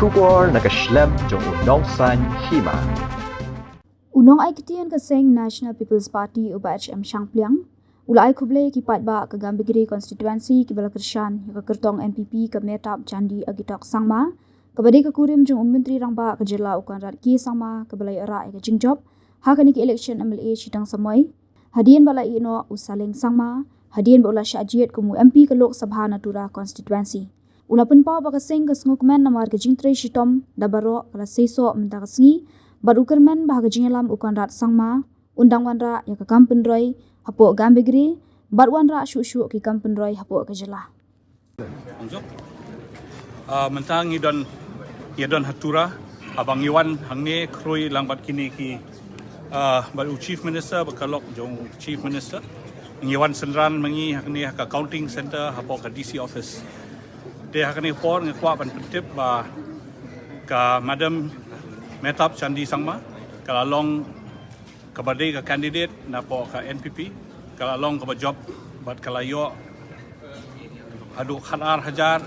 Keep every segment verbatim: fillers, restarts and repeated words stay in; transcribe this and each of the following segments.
Khubor na ka shlem jong u Nongsaiñ Hima. U nongai ktien ka seng National People's Party u Bah H M Shangpliang u la ai khublei ki paidbah ka Gambegre constituency kiba la kyrshan ïa ka kyrtong N P P ka Metap Chandi Agitok Sangma, kaba dei ka kurim jong u Myntri Rangbah ka jylla u Conrad K Sangma, kaba la ïoh rah ïa ka jingjop ha kane ka election M L A shiteng samoi, hadien ba la ïehnoh u Saleng Sangma hadien ba u la shah jied kum u M P ka Lok Sabha na Tura constituency. U la pynpaw ba ka seng ka sngewkmen namar ka jingtrei shitom da baroh ka la seisoh mynta ka sngi, bad u kyrmen ba ha ka jingïalam u Conrad Sangma un dang wanrah ïa ka kam pynroi hapoh Gambegre, bad wanrah shuh shuh ki kam pynroi hapoh ka jylla. Ong jok. Ah, mynta ngi don, ngi don ha Tura, haba ngi wan hangne khrui lang bad kine ki, ah, bad u Chief Minister, bad ka lok jong u Chief Minister. Ngi wan synran ma ngi hangne ha ka counting center hapoh ka D C office. Te ha kane ka por nga kwah ban pyntip ba ka Madam Metap Chandi Sangma ka la long kaba dei ka candidate napoh ka N P P, ka la long kaba jop bad ka la ïoh haduh khatar hajar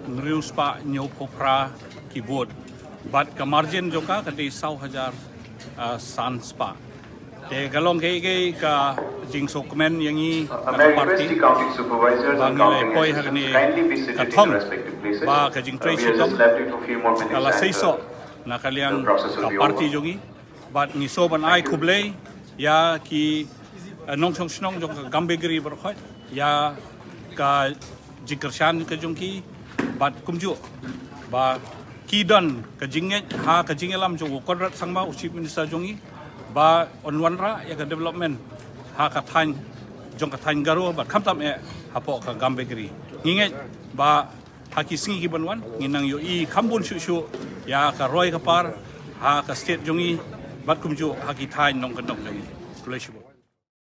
hynriew spah hynñiewphew phra ki vote. Bad ka margin jong ka ka dei saw hajar, ah, san spah. Te ka long kaei kaei ka jingsngewkmen ïa ngi na ka party. Ba ngi la poi ha kane ka thong ba ka jingtrei shitom ka la seisoh na ka liang ka party jong ngi. Bad ngi sngewbha ban ai khublei ïa ki, eh, nongshong shnong jong ka Gambegre baroh khoit ïa ka jingkyrshan ka jong ki, bad kumjuh ba ki don ka jingngeit ha ka jingïalam jong u Conrad Sangma, u Chief Minister jong ngi, ba un wanrah ïa ka development ha ka thaiñ jong ka thaiñ Garo bad khamtam eh hapoh ka Gambegre. Ngi ngeit ba ha ki sngi ki ban wan ngin nang ïohi kham bun shuh shuh ïa ka roi ka par ha ka state jong ngi bad kumjuh ha ki thaiñ nongkyndong jong ngi. Khublei shibun.